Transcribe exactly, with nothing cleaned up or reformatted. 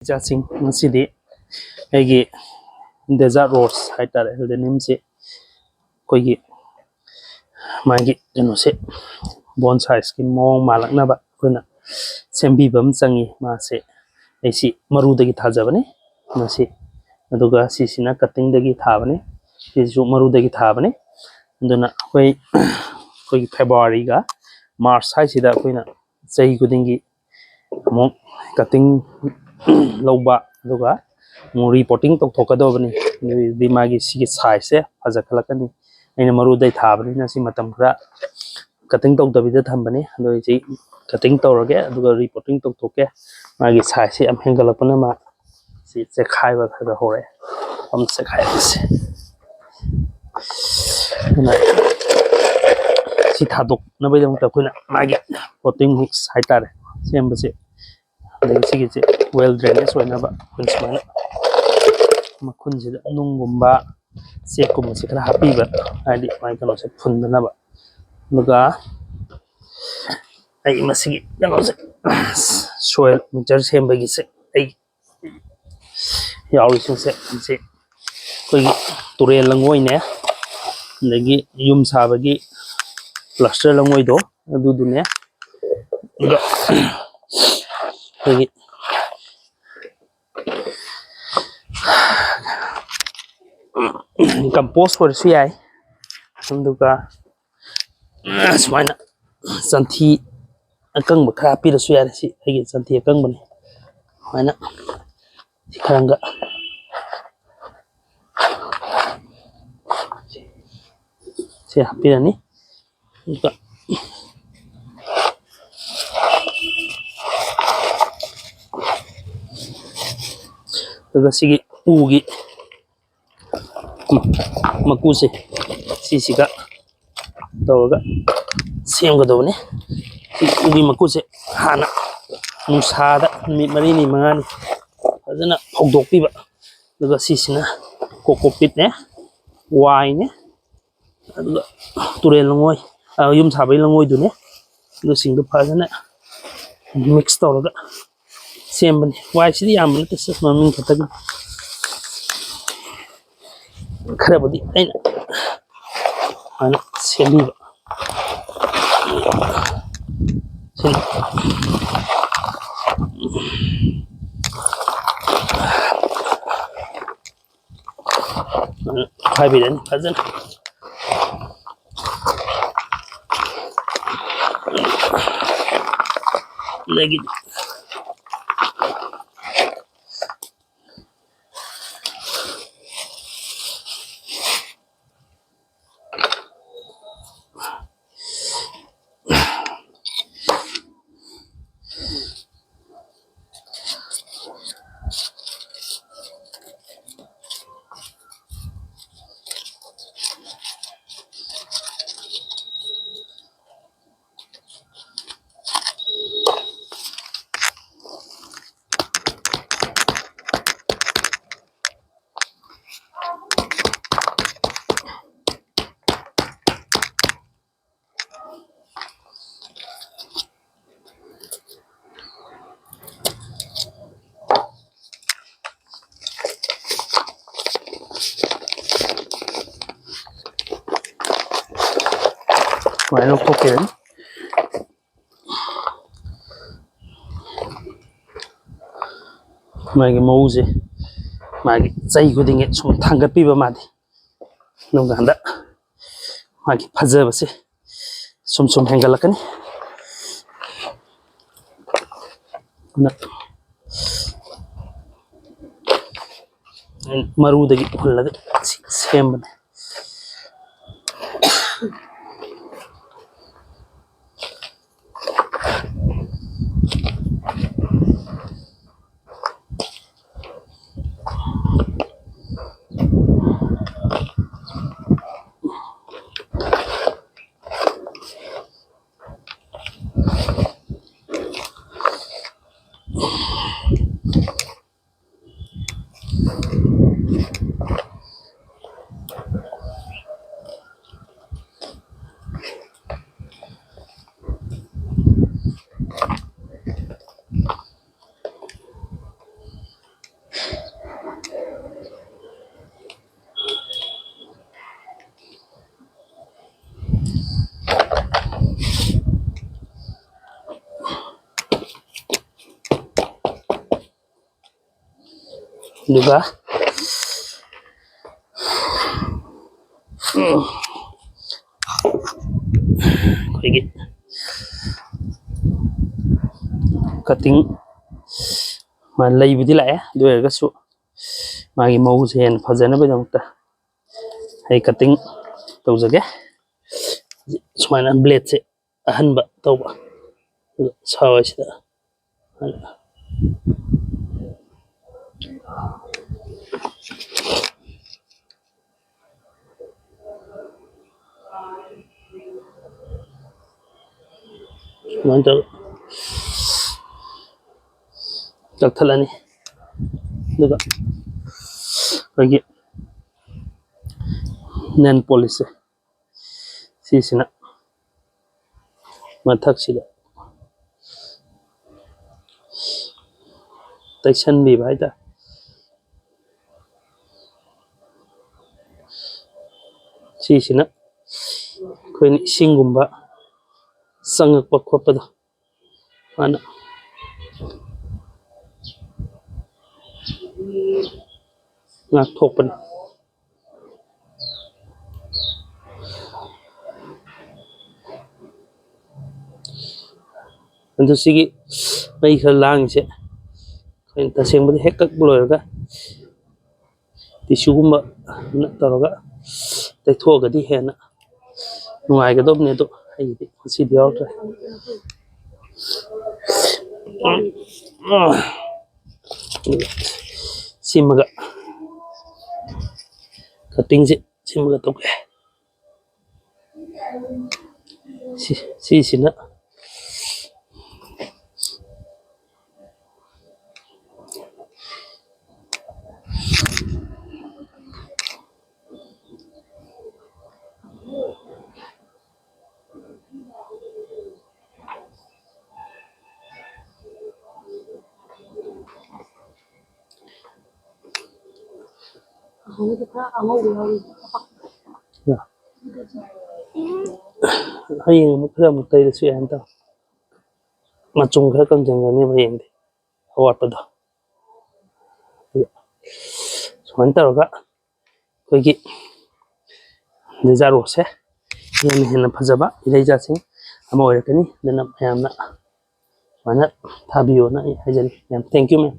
ꯏꯆꯥꯁꯤꯡ, ꯉꯁꯤꯗꯤ ꯑꯩꯒꯤ desert rose ꯍꯥꯏꯇꯥꯔꯦ, ꯍꯦꯜꯗꯦꯅꯤꯌꯝꯁꯦ ꯑꯩꯈꯣꯏꯒꯤ ꯃꯥꯒꯤ ꯀꯩꯅꯣꯁꯦ, ꯕꯣꯟꯁꯥꯏꯁꯀꯤ ꯃꯑꯣꯡ ꯃꯥꯜꯂꯛꯅꯕ ꯑꯩꯈꯣꯏꯅ ꯁꯦꯝꯕꯤꯕ ꯑꯃ ꯆꯪꯉꯤ꯫ ꯃꯥꯁꯦ ꯑꯩꯁꯤ ꯃꯔꯨꯗꯒꯤ ꯊꯥꯖꯕꯅꯤ ꯃꯁꯤ, ꯑꯗꯨꯒ ꯁꯤꯁꯤꯅ ꯀꯠꯇꯤꯡꯗꯒꯤ ꯊꯥꯕꯅꯤ, ꯁꯤꯁꯨ ꯃꯔꯨꯗꯒꯤ ꯊꯥꯕꯅꯤ꯫ ꯑꯗꯨꯅ ꯑꯩꯈꯣꯏ ꯑꯩꯈꯣꯏꯒꯤ ꯐꯦꯕ꯭ꯔꯨꯋꯥꯔꯤꯒ ꯃꯥꯔꯆ ꯍꯥꯏꯁꯤꯗ ꯑꯩꯈꯣꯏꯅ ꯆꯍꯤ ꯈꯨꯗꯤꯡꯒꯤ ꯑꯃꯨꯛ ꯀꯠꯇꯤꯡ ꯂꯧꯕ, ꯑꯗꯨꯒ ꯑꯃꯨꯛ ꯔꯤꯄꯣꯇꯤꯡ ꯇꯧꯊꯣꯛꯀꯗꯧꯕꯅꯤ꯫ ꯑꯗꯨꯗꯤ ꯃꯥꯒꯤ ꯁꯤꯒꯤ ꯁꯥꯏꯖꯁꯦ ꯐꯖꯈꯠꯂꯛꯀꯅꯤ꯫ ꯑꯩꯅ ꯃꯔꯨꯗꯩ ꯊꯥꯕꯅꯤꯅ ꯁꯤ ꯃꯇꯝ ꯈꯔ ꯀꯠꯇꯤꯡ ꯇꯧꯗꯕꯤꯗ ꯊꯝꯕꯅꯤ꯫ ꯑꯗꯣ ꯍꯧꯖꯤꯛ ꯀꯠꯇꯤꯡ ꯇꯧꯔꯒꯦ, ꯑꯗꯨꯒ ꯔꯤꯄꯣꯇꯤꯡ ꯇꯧꯊꯣꯛꯀꯦ꯫ ꯃꯥꯒꯤ ꯁꯥꯏꯖꯁꯦ ꯌꯥꯝ ꯍꯦꯟꯒꯠꯂꯛꯄꯅ ꯃꯥ ꯁꯤ ꯆꯦꯛꯈꯥꯏꯕ ꯈꯔ ꯈꯔ ꯍꯧꯔꯛꯑꯦ꯫ ꯑꯗꯨꯝ ꯆꯦꯛꯈꯥꯏꯔꯁꯦ꯫ ꯑꯗꯨꯅ ꯁꯤ ꯊꯥꯗꯣꯛꯅꯕꯒꯤꯗꯃꯛꯇ ꯑꯩꯈꯣꯏꯅ ꯃꯥꯒꯤ ꯄꯣꯇꯤꯡ ꯃꯤꯛꯁ ꯍꯥꯏꯇꯥꯔꯦ, ꯁꯦꯝꯕꯁꯦ꯫ ꯑꯗꯒꯤ ꯁꯤꯒꯤꯁꯦ ꯋꯦꯜ ꯗ꯭ꯔꯦꯅꯦꯖ ꯑꯣꯏꯅꯕ ꯑꯩꯈꯣꯏꯅ ꯁꯨꯃꯥꯏꯅ ꯃꯈꯨꯟꯁꯤꯗ ꯅꯨꯡꯒꯨꯝꯕ ꯆꯦꯛꯀꯨꯝꯕꯁꯦ ꯈꯔ ꯍꯥꯞꯄꯤꯕ, ꯍꯥꯏꯗꯤ ꯃꯥꯒꯤ ꯀꯩꯅꯣꯁꯦ ꯐꯨꯟꯗꯅꯕ꯫ ꯑꯗꯨꯒ ꯑꯩ ꯃꯁꯤꯒꯤ ꯀꯩꯅꯣꯁꯦ, ꯁꯣꯏꯜ ꯃꯤꯛꯆꯔ ꯁꯦꯝꯕꯒꯤꯁꯦ ꯑꯩ ꯌꯥꯎꯔꯤꯁꯤꯡꯁꯦ, ꯃꯁꯤ ꯑꯩꯈꯣꯏꯒꯤ ꯇꯨꯔꯦꯜ ꯂꯪꯉꯣꯏꯅꯦ, ꯑꯗꯒꯤ ꯌꯨꯝ ꯁꯥꯕꯒꯤ ꯄ꯭ꯂꯥꯁꯇꯔ ꯂꯪꯉꯣꯏꯗꯣ ꯑꯗꯨꯗꯨꯅꯦ, ꯑꯗꯨꯒ ꯑꯩꯈꯣꯏꯒꯤ ꯀꯝꯄꯣꯁ ꯑꯣꯏꯔꯁꯨ ꯌꯥꯏ꯫ ꯑꯗꯨꯒ ꯁꯨꯃꯥꯏꯅ ꯁꯟꯊꯤ ꯑꯀꯪꯕ ꯈꯔ ꯍꯥꯞꯄꯤꯔꯁꯨ ꯌꯥꯔꯦ꯫ ꯁꯤ ꯑꯩꯒꯤ ꯁꯟꯊꯤ ꯑꯀꯪꯕꯅꯤ꯫ ꯁꯨꯃꯥꯏꯅ ꯁꯤ ꯈꯔꯒ ꯁꯤ ꯍꯥꯞꯄꯤꯔꯅꯤ꯫ ꯑꯗꯨꯒ ꯑꯗꯨꯒ ꯁꯤꯒꯤ ꯎꯒꯤ ꯃꯀꯨꯁꯦ ꯁꯤꯁꯤꯒ ꯇꯧꯔꯒ ꯁꯦꯝꯒꯗꯧꯕꯅꯤ꯫ ꯁꯤ ꯎꯒꯤ ꯃꯀꯨꯁꯦ ꯍꯥꯟꯅ ꯅꯨꯡꯁꯥꯗ ꯅꯨꯃꯤꯠ ꯃꯔꯤꯅꯤ ꯃꯉꯥꯅꯤ ꯐꯖꯅ ꯐꯧꯗꯣꯛꯄꯤꯕ꯫ ꯑꯗꯨꯒ ꯁꯤꯁꯤꯅ ꯀꯣꯀꯣꯄꯤꯠꯅꯦ, ꯋꯥꯏꯅꯦ, ꯑꯗꯨꯒ ꯇꯨꯔꯦꯜ ꯂꯉꯣꯏ, ꯑ, ꯌꯨꯝ ꯁꯥꯕꯒꯤ ꯂꯉꯣꯏꯗꯨꯅꯦ꯫ ꯑꯗꯨꯁꯤꯡꯗꯣ ꯐꯖꯅ ꯃꯤꯛꯁ ꯇꯧꯔꯒ ꯁꯦꯝꯕꯅꯤ꯫ ꯋꯥꯏꯁꯤꯗꯤ ꯌꯥꯝꯕ ꯅꯠꯇꯦ, ꯁꯤ ꯃꯃꯤꯡ ꯈꯛꯇꯒꯤ꯫ ꯈꯔꯕꯨꯗꯤ ꯑꯩꯅ ꯁꯨꯃꯥꯏꯅ ꯁꯦꯝꯕꯤꯕ꯫ ꯁꯤ ꯍꯥꯏꯕꯤꯔꯅꯤ ꯐꯖꯅ꯫ ꯑꯗꯒꯤ ꯁꯨꯃꯥꯏꯅ ꯂꯧꯊꯣꯛꯄꯤꯔꯅꯤ꯫ ꯃꯥꯒꯤ ꯃꯎꯁꯦ ꯃꯥꯒꯤ ꯆꯍꯤ ꯈꯨꯗꯤꯡꯒꯤ ꯁꯨꯝ ꯊꯥꯡꯒꯠꯄꯤꯕ ꯃꯥꯗꯤ꯫ ꯑꯗꯨꯝ ꯀꯥꯟꯗ ꯃꯥꯒꯤ ꯐꯖꯕꯁꯦ ꯁꯨꯝ ꯁꯨꯝ ꯍꯦꯟꯒꯠꯂꯛꯀꯅꯤ꯫ ꯑꯗꯨꯅ ꯃꯔꯨꯗꯒꯤ ꯍꯨꯜꯂꯒ ꯁꯤ ꯁꯦꯝꯕꯅꯦ꯫ ꯑꯗꯨꯒ ꯑꯩꯈꯣꯏꯒꯤ ꯀꯇꯤꯡ ꯃꯥ ꯂꯩꯕꯨꯗꯤ ꯂꯥꯛꯑꯦ, ꯑꯗꯨ ꯑꯣꯏꯔꯒꯁꯨ ꯃꯥꯒꯤ ꯃꯑꯣꯡꯁꯦ ꯍꯦꯟꯅ ꯐꯖꯅꯕꯒꯤꯗꯃꯛꯇ ꯑꯩ ꯀꯇꯤꯡ ꯇꯧꯖꯒꯦ꯫ ꯁꯨꯃꯥꯏꯅ ꯕ꯭ꯂꯦꯗꯁꯦ ꯑꯍꯟꯕ ꯇꯧꯕ, ꯑꯗꯨꯒ ꯁꯥꯎ ꯍꯥꯏꯁꯤꯗ ꯁꯨꯃꯥꯏꯅ ꯇꯧꯔꯒ ꯀꯛꯊꯠꯂꯅꯤ꯫ ꯑꯗꯨꯒ ꯑꯩꯈꯣꯏꯒꯤ ꯅꯦꯜ ꯄꯣꯂꯤꯁꯁꯦ, ꯁꯤꯁꯤꯅ ꯃꯊꯛꯁꯤꯗ ꯇꯩꯁꯟꯕꯤꯕ ꯍꯥꯏꯇꯥꯔꯦ꯫ ꯁꯤꯁꯤꯅ ꯑꯩꯈꯣꯏꯅ ꯏꯁꯤꯡꯒꯨꯝꯕ ꯆꯪꯉꯛꯄ ꯈꯣꯠꯄꯗꯣ ꯃꯥꯅ ꯉꯥꯛꯊꯣꯛꯄꯅꯤ꯫ ꯑꯗꯨ ꯁꯤꯒꯤ ꯃꯩ ꯈꯔ ꯂꯥꯡꯉꯤꯁꯦ ꯑꯩꯈꯣꯏꯅ ꯇꯁꯦꯡꯕꯗꯤ ꯍꯦꯛ ꯀꯛꯄ ꯂꯣꯏꯔꯒ ꯇꯤꯁꯨꯒꯨꯝꯕ ꯇꯧꯔꯒ ꯇꯩꯊꯣꯛꯑꯒꯗꯤ ꯍꯦꯟꯅ ꯅꯨꯡꯉꯥꯏꯒꯗꯧꯕꯅꯦ꯫ ꯑꯗꯣ ꯑꯩꯒꯤꯗꯤ ꯉꯁꯤꯗꯤ ꯌꯥꯎꯔꯛꯇ꯭ꯔꯦ꯫ ꯁꯤꯃꯒ ꯀꯇꯤꯡꯁꯦ ꯁꯤꯃꯒ ꯇꯧꯒꯦ꯫ ꯁꯤ- ꯁꯤꯁꯤꯅ ꯑꯉꯧꯕ ꯈꯔ ꯑꯉꯧꯕ ꯌꯥꯎꯔꯤ꯫ ꯍꯌꯦꯡ ꯑꯃꯨꯛ ꯈꯔ ꯑꯃꯨꯛ ꯇꯩꯔꯁꯨ ꯌꯥꯏꯅ ꯇꯧ꯫ ꯃꯆꯨꯝ ꯈꯔ ꯀꯪꯁꯤꯟꯒꯅꯦꯕ ꯍꯌꯦꯡꯗꯤ, ꯑꯋꯥꯠꯄꯗꯣ꯫ ꯁꯨꯃꯥꯏꯅ ꯇꯧꯔꯒ ꯑꯩꯈꯣꯏꯒꯤ ꯗꯦꯖꯥꯔꯠ ꯔꯣꯁꯁꯦ ꯍꯦꯟꯅ ꯍꯦꯟꯅ ꯐꯖꯕ ꯏꯔꯩꯆꯥꯁꯤꯡ ꯑꯃ ꯑꯣꯏꯔꯛꯀꯅꯤ꯫ ꯑꯗꯨꯅ ꯃꯌꯥꯝꯅ ꯁꯨꯃꯥꯏꯅ ꯊꯥꯕꯤꯌꯣꯅ ꯑꯩ ꯍꯥꯏꯖꯔꯤ꯫ ꯌꯥꯝ thank you, ma'am꯫